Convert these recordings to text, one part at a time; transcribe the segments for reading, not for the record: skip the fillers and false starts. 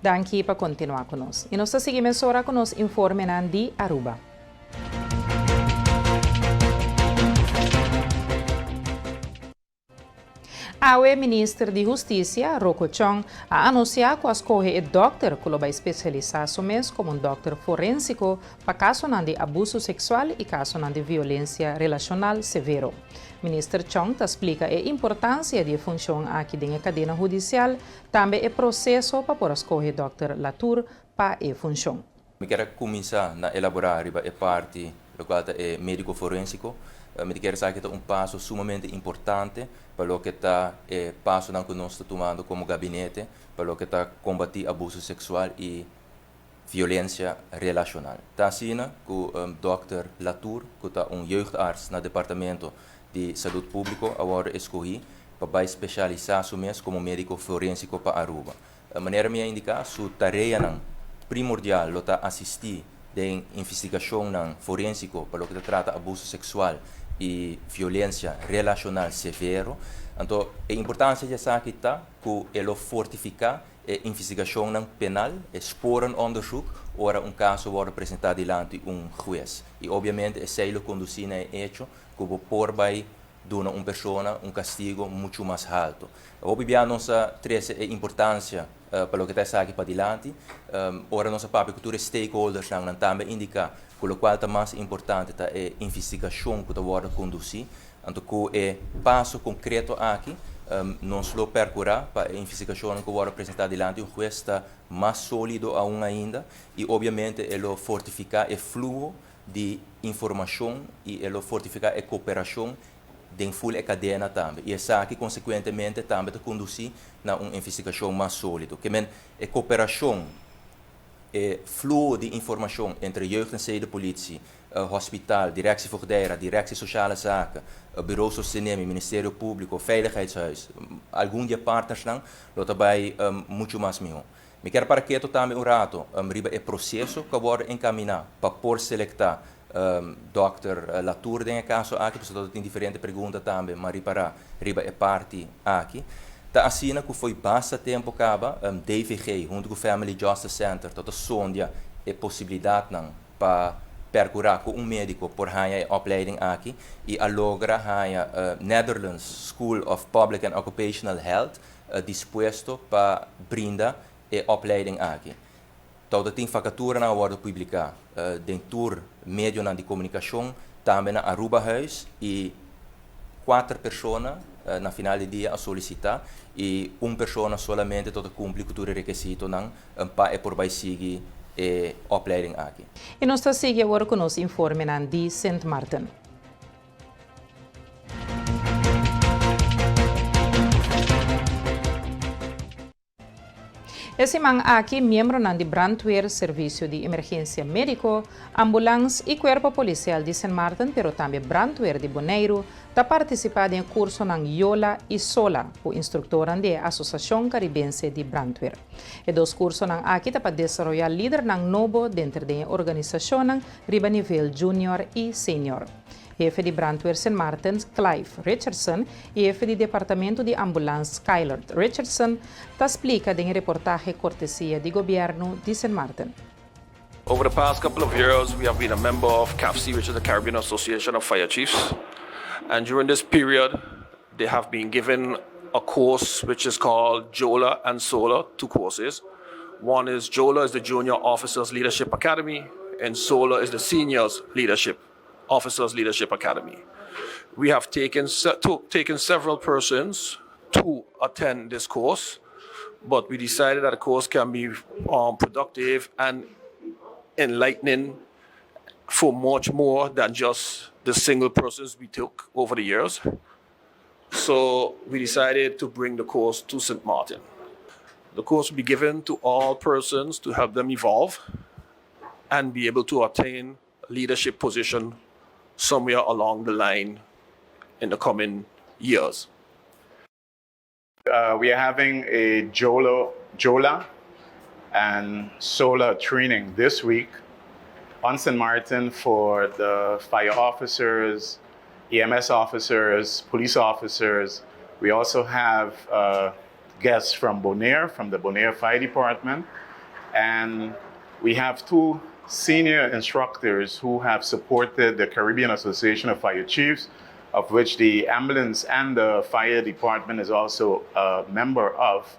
Danki pa kontinuá ku nos. I nos ta sigui mesora ku nos informenan di Aruba. Awe Minister di Hustisia, Rocco Chong, a anunsiá ku a skohe e dòkter ku lo bai spesialisá su mes komo un dòkter forénsiko pa kasonan di abuso seksual i kasonan di violensia relashonal severo. Minister Chong ta splika e importansia di e funshon aki den e kadena hudisial, tambe e proseso pa por a skohe dòkter Latour pa e funshon. Mi kier a kuminsá na elaborá riba e parti lokual ta e médiko forénsiko. Mi ta kere sa ki ta un paso sumamente importante pa loke ta e pasonan ku nos ta tumando komo gabinete pa loke ta kombatí abuso seksual i violensia relashonal. Ta asina ku dòkter Latour, ku ta un jeugdarts na Departamento di Salud Públiko, a wòrdu eskohí pa bai spesialisá su mes komo médiko forénsiko pa Aruba. Manera mi a indiká, su tareanan primordial lo ta asistí den investigashonnan forénsiko pa loke ta trata abuso seksual i violensia relashonal severo. Anto e importansia di esaki ta ku e lo fortifiká e investigashonnan penal, e sporenonderzoek, ora un kaso wòrdu presentá dilanti un hues. I obiamente esei lo kondusí na e echo ku bo por bai duna un persona un kastigo muchu mas haltu. Hopi bia nos a trese e importansia pa loke ta esaki padilanti. Ora nos a papia ku tur e stakeholdersnan, nan tambe a indiká ku lokual ta mas importante ta e investigashon ku ta wòrdu kondusí. Anto ku e paso konkreto aki nos lo perkurá pa e investigashonnan ku wòrdu presentá dilanti un hues ta mas sólido aun ainda i obiamente e lo fortifiká e fluho di informashon i e lo fortifiká e koperashon den ful e kadena tambe i esaki konsekuentemente tambe ta kondusí na un investigashon mas sólido. Ke men e koperashon, e fluho di informashon entre Jeugd en Zedenpolitie, Hospital, Directie Voogdijraad, Directie Sociale Zaken, Bureau Sostenemi, Ministerio Públiko, Veiligheidshuis, algun di e partnersnan lo ta bai muchu mas mihó. Mi kier para keto tambe un rato riba e proseso ku a wòrdu enkaminá pa por selektá dòkter Latour den e kaso aki, pasobra ta tin diferente pregunta tambe, m'a ripará riba e parti aki. Ta asina ku fo'i basta tempu kaba DVG huntu ku Family Justice Center ta ta sondia e posibilidatnan pa perkurá ku un médiko por haña e opleiding aki i a logra haña Netherlands School of Public and Occupational Health dispuesto pa brinda e opleiding aki. Tawata tin vakaturanan a wòrdu publiká den tur medionan di komunikashon, tambe na Arubahuis i kuater persona na final di dia a solisitá i un persona solamente tabata kumpli ku tur e rekesitonan pa e por bai sigui e opleiding aki. I nos ta sigui awor ku nos informenan di Sint Maarten. E siman aki miembronan di brandweer, servisio di emergensia médiko, ambulans i kuerpo polisial di Sint Maarten pero tambe brandweer di Boneiru ta partisipá den e kursonan Yola i Sola ku instruktornan di e Asosashon Karibense di Brandweer. E dos kursonan aki ta pa desaroyá lidernan nobo denter den e organisashonnan riba nivel junior i senior. Hefe di Brandweer Sint Maarten, Clive Richardson, i hefe di Departamento di Ambulans, Skyler Richardson, ta splika den e reportahe kortesia di gobièrnu di Sint Maarten. Over the past couple of years we have been a member of CAFC which is the Caribbean Association of Fire Chiefs and during this period they have been given a course which is called JOLA and SOLA, two courses. One is JOLA is the Junior Officers Leadership Academy and SOLA is the Seniors Leadership Officers Leadership Academy. We have taken, to, taken several persons to attend this course, but we decided that the course can be um, productive and enlightening for much more than just the single persons we took over the years. So we decided to bring the course to St. Martin. The course will be given to all persons to help them evolve and be able to attain leadership position somewhere along the line in the coming years. Uh, we are having a JOLO, JOLA and SOLA training this week on St. Martin for the fire officers, EMS officers, police officers. We also have uh, guests from Bonaire, from the Bonaire Fire Department. And we have two senior instructors who have supported the Caribbean Association of Fire Chiefs, of which the ambulance and the fire department is also a member of.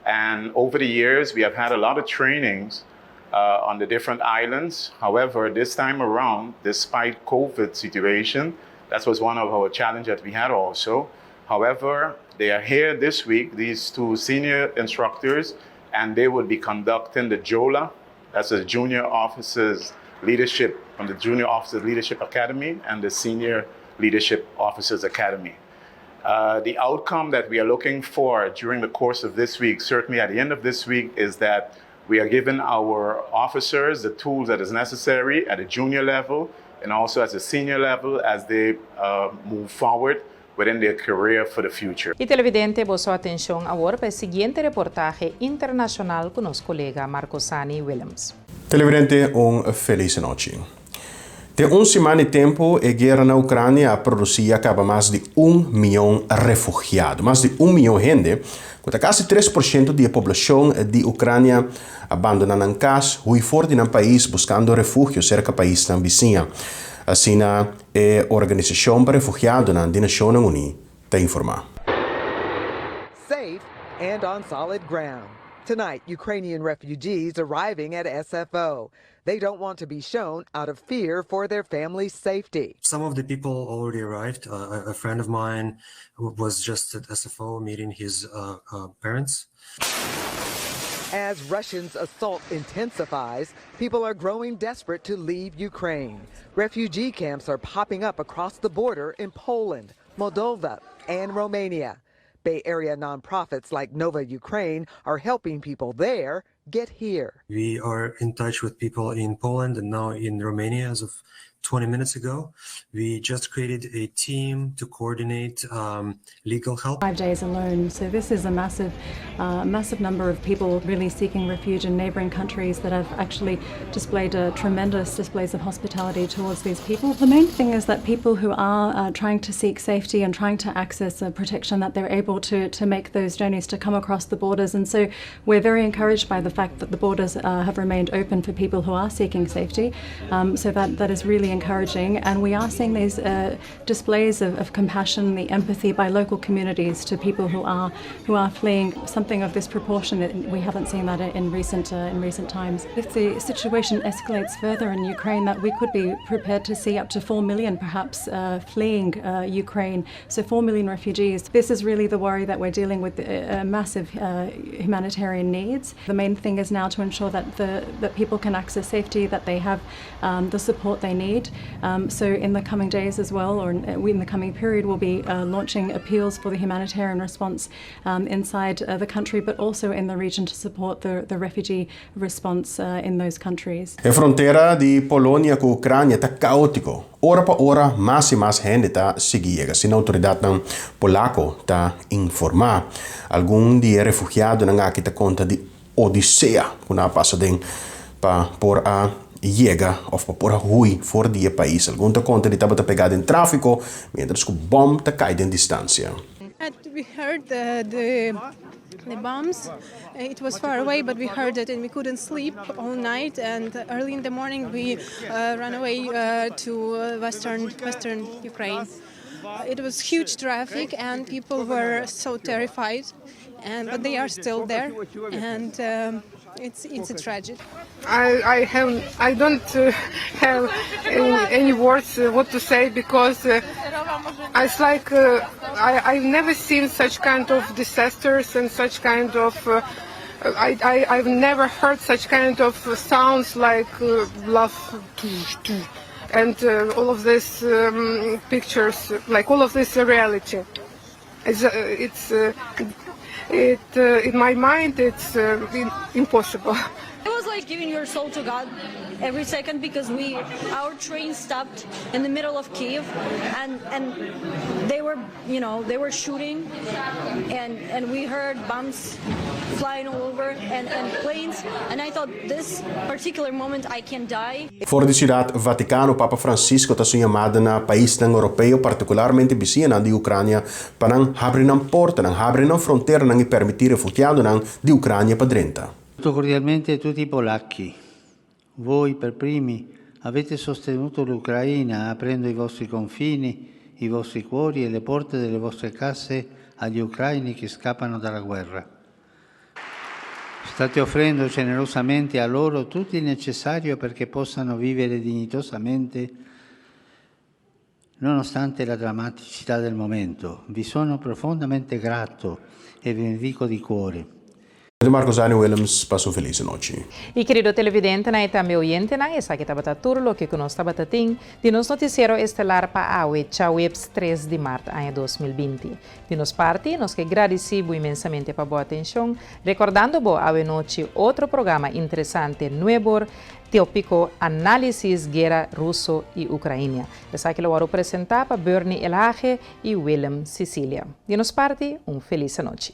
And over the years, we have had a lot of trainings on the different islands. However, this time around, despite COVID situation, that was one of our challenges that we had also. However, they are here this week, these two senior instructors, and they will be conducting the JOLA, that's the Junior Officers Leadership from the Junior Officers Leadership Academy and the Senior Leadership Officers Academy. The outcome that we are looking for during the course of this week, certainly at the end of this week, is that we are giving our officers the tools that is necessary at the junior level and also at the senior level as they move forward within their career for the future. I televidente, boso atenshon awor pa e siguiente reportahe internashonal ku nos kolega Marco Sani Willems. Televidente, un felis nochi. Den un siman di tempu, e guera na Ukrania a produsí kaba mas di 1 mion refugiado. Mas di 1 mion hende, ku kasi 3% di poblashon di Ukrania a bandoná nan kas, hui for di nan pais buskando refugio serka paisnan bisiña. Asina, e Organisashon pa Refugiado na Nashonnan Uní ta informá. Safe and on solid ground. Tonight, Ukrainian refugees arriving at SFO. They don't want to be shown out of fear for their family's safety. Some of the people already arrived. A friend of mine was just at SFO meeting his parents. As Russians' assault intensifies, people are growing desperate to leave Ukraine. Refugee camps are popping up across the border in Poland, Moldova, and Romania. Bay Area nonprofits like Nova Ukraine are helping people there get here. We are in touch with people in Poland and now in Romania as of 20 minutes ago. We just created a team to coordinate legal help. 5 days alone. So this is a massive, massive number of people really seeking refuge in neighbouring countries that have actually displayed tremendous displays of hospitality towards these people. The main thing is that people who are trying to seek safety and trying to access protection, that they're able to make those journeys to come across the borders. And so we're very encouraged by the fact that the borders have remained open for people who are seeking safety. So that is really encouraging. And we are seeing these displays of compassion, the empathy by local communities to people who are fleeing, something of this proportion that we haven't seen that in recent times. If the situation escalates further in Ukraine, that we could be prepared to see up to 4 million perhaps fleeing Ukraine. So 4 million refugees. This is really the worry, that we're dealing with massive humanitarian needs. The main thing is now to ensure that people can access safety, that they have the support they need. So in the coming days as well, or in the coming period, we'll be launching appeals for the humanitarian response inside the country, but also in the region to support the refugee response in those countries. E frontera di Polonia ku Ukrania ta kaótiko. Ora pa ora, mas i mas hende ta sigui yega. Asina outoridatnan polako ta informá. Algun di e refugiadonan aki ta konta di odisea ku nan a pasa den pa por a yega òf pa por a hui for di e pais. Algun ta konta di tabata pegá den tráfiko, mientras ku bòm ta kai den distansia. And we heard the bombs. It was far away, but we heard it, and we couldn't sleep all night. And early in the morning, we ran away to western Ukraine. It was huge traffic, and people were so terrified. And but they are still there, and it's a tragedy. I don't have any words what to say because it's like I've never seen such kind of disasters and such kind of I've never heard such kind of sounds like love and all of these pictures, like all of this reality. It's uh, it's uh, it uh, in my mind it's impossible. It was like giving your soul to God every second because we our train stopped in the middle of Kiev and they were shooting and we heard bombs flying all over and planes, and I thought, this particular moment I can die. For di Siudat Vatikano, Papa Francisco ta hasi un yamada na paisnan europeo, partikularmente bisiña di Ukrania, pa nan habri nan porta, nan habri nan fronteranan i permití refugiadonan di Ukrania pa drenta. Cordialmente tutti i polacchi. Voi per primi avete sostenuto l'Ucraina aprendo i vostri confini, i vostri cuori e le porte delle vostre case agli ucraini che scappano dalla guerra. State offrendo generosamente a loro tutto il necessario perché possano vivere dignitosamente nonostante la drammaticità del momento. Vi sono profondamente grato e benedico di cuore. Mi ta Marcos Dani Willems, pasa un felis anochi. Y kerido televidentenan y tambe oyentenan, esaki tabata tur loke cu nos tabata tin di nos noticiero estelar pa awe, djaweps tres di mart aña 2020. Di nos parti, nos ke gradici bo inmensamente pa bo atencion, recordando bo awe nochi otro programa interesante nuebor, Topico, Análisis Guera Ruso y Ucrainia. Esaki lo wòrdu presentá pa Bernie Elhage y Willem Cicilia. Di nos parti, un felis anochi.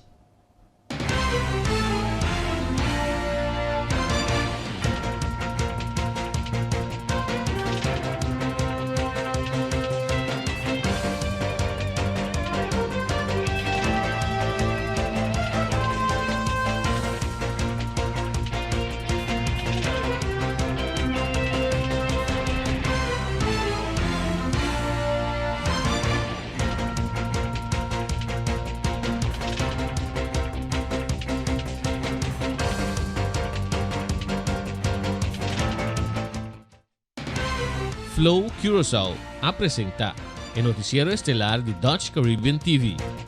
Flow Curaçao a presenta e noticiero estelar di Dutch Caribbean TV.